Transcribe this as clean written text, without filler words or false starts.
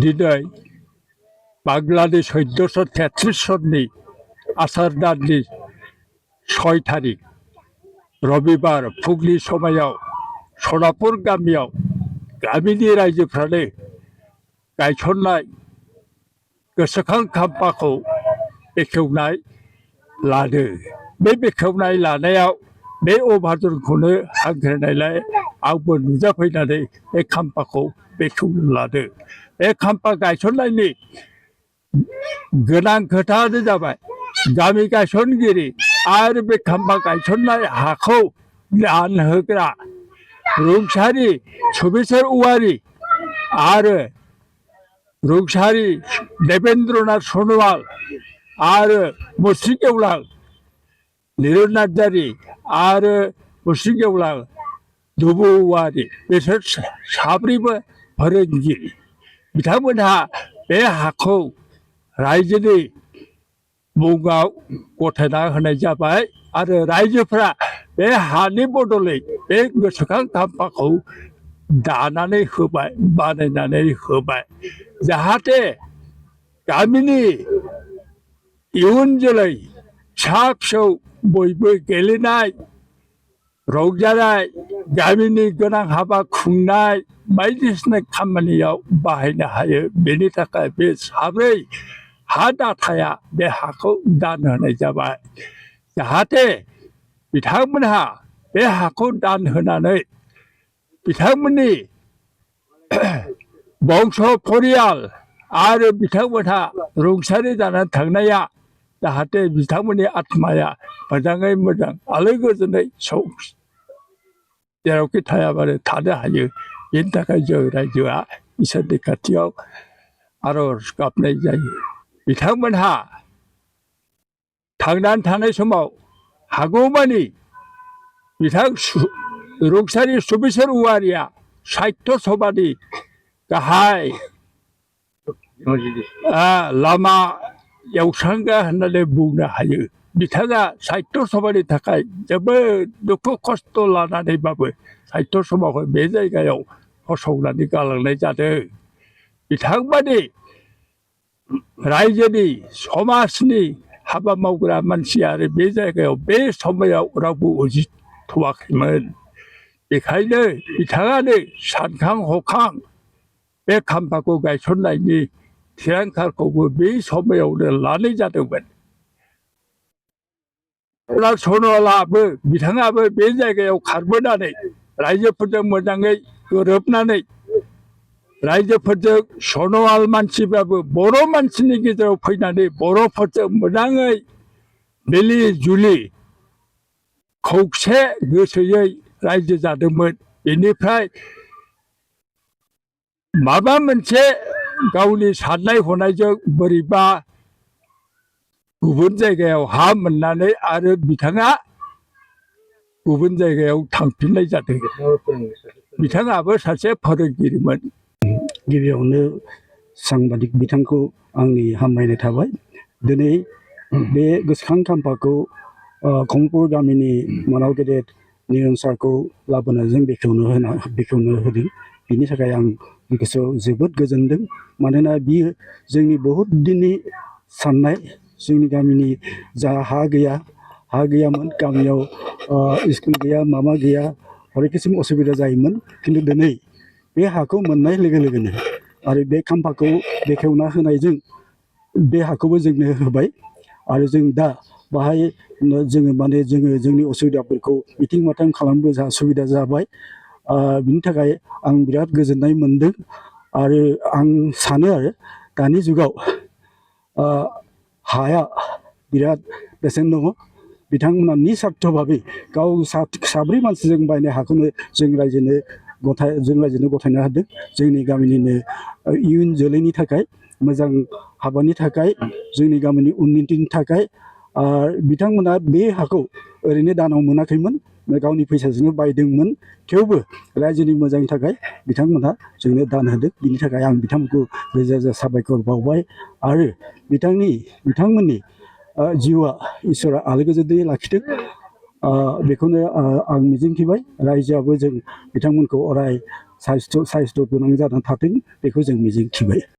दिनै बांलानि 1433 सननि आसार दाननि 6 थारिख रबिबार फुंनि समायाव सनापुर गामियाव गामिनि रायजोफ्रानो गायसननाय गोसोखां खाम्फाखौ बेखेवनाय लादो। बे बेखेवनाय लानायाव बे अभाजनखौनो हांख्रायनायलाय आंबो नुजाफैनानै बे खाम्फाखौ बेखेवनो लादो। बे खाम्फा गायसननायनि गोनां खोथायानो जाबाय गामि गायसनगिरि आरो बे खाम्फा गायसननाय हाखौ दान होग्रा रुंसारि सुबेसर औवारि आरो रुंसारि देबेन्द्रनाथ सनवाल आरो मुस्रि गेवलां निरन नार्जारि आरो मुस्रि गेवलां दुबु औवारि बिसोर साब्रैबो फोरोंगिरि। बिथांमोनहा बे हाखौ रायजोनि मुङाव गथायना होनाय जाबाय आरो रायजोफ्रा बे हानि बदलै बे गोसोखां खाम्फाखौ दानानै होबाय, बानायनानै होबाय, जाहाथे गामिनि इयुन जोलै फिसा फिसौ बयबो गेलेनाय रंजानाय गामिनि गोनां हाबा खुंनाय बायदिसिना खामानियाव बाहायनो हायो। बेनि थाखाय बे साब्रै हा दाथाया बे हाखौ दान होनाय जाबाय। जाहाथे बिथांमोनहा बे हाखौ दान होनानै बिथांमोननि बंश परियाल आरो बिथांमोनहा रुंसारि जानानै थांनाया जाहाथे बिथांमोननि आत्माया मोजाङै मोजां आलो गोजोनै जेरावखि थाया मानो थानो हायो। बेनि थाखाय जों रायजोआ इसोरनि खाथियाव आरज गाबनाय जायो। बिथांमोनहा थांनानै थानाय समाव हागौमानि बिथां रुंसारि सुबेसर औवारिया साहित्य सभानि गाहाय लामा एवस्रांग्रा होननानै बुंनो हायो। बिथाङा साहित्य सभानि थाखाय जोबोद दुखु खस्थ' लानानैबाबो साहित्य सभाखौ बे जायगायाव फसंनानै गालांनाय जादों। बिथांबादि रायजोनि समाजनि हाबा मावग्रा मानसि आरो बे जायगायाव बे समायाव रावबो उजिथ'वाखैमोन। बेखायनो बिथाङानो सानखां हखां बे खाम्फाखौ गायसननायनि थिरांथाखौबो बे समायावनो लानाय जादोंमोन। सनवालाबो बिथाङाबो बे जायगायाव खारबोनानै रायजोफोरजों मोजाङै गोरोबनानै रायजोफोरजों सनवाल मानसिबाबो बर' मानसिनि गेजेराव फैनानै बर'फोरजों मोजाङै मिलि जुलि खौसे गोसोयै रायजो जादोंमोन। बेनिफ्राय माबा मोनसे गावनि साननाय हनायजों बोरैबा गुबुन जायगायाव हा मोननानै आरो बिथाङा गुबुन जायगायाव थांफिननाय जादों। बिथाङाबो सासे फोरोंगिरिमोन। गिबियावनो सांबादिक बिथांखौ आंनि हामबायनाय थाबाय। दिनै बे गोसोखां खाम्फाखौ खमलपुर गामिनि मानाव गेदेर निरन सारखौ लाबोनायजों बेखेवनो होदों। बिनि थाखाय आं गोसोआव जोबोद गोजोनदों। मानोना बियो जोंनि बहुद दिननि साननाय, जोंनि गामिनि जा हा गैयामोन, गामियाव स्कुल गैया, माबा गैया, अनेक किसुम असुबिदा जायोमोन। खिन्थु दिनै बे हाखौ मोननाय लोगो लोगोनो आरो बे खाम्फाखौ बेखेवना होनायजों बे हाखौबो जोंनो होबाय। आरो जों दा बाहाय जोङो जोंनि असुबिदाफोरखौ मिथिं माथां खालामनो जा सुबिदा जाबाय। बिनि थाखाय आं बिराद गोजोननाय मोनदों। आरो आं सानो आरो दानि जुगाव हाया बिराद बेसेन दङ। बिथांमोना निस्वार्थ भाबै गाव साब्रै मानसिजों बायनाय हाखौनो जों रायजोनो गथायना होदों। जोंनि गामिनिनो इयुन जोलैनि थाखाय, मोजां हाबानि थाखाय, जोंनि गामिनि उन्नतिनि थाखाय। बिथांमोना बे हाखौ ओरैनो दानाव मोनाखैमोन, गावनि फैसाजोंनो बायदोंमोन। थेवबो रायजोनि मोजांनि थाखाय बिथांमोनहा जोंनो दान होदों। बिनि थाखाय आं बिथांमोनखौ रोजा रोजा साबायखर बावबाय। आरो बिथांमोननि जिउआ इसोरा आलो गोजोनै लाखिथों, बेखौनो आं मिजिंथिबाय। रायजोआबो जों बिथांमोनखौ अराय साइस्थ' गोनां जानानै थाथों, बेखौ जों मिजिंथिबाय।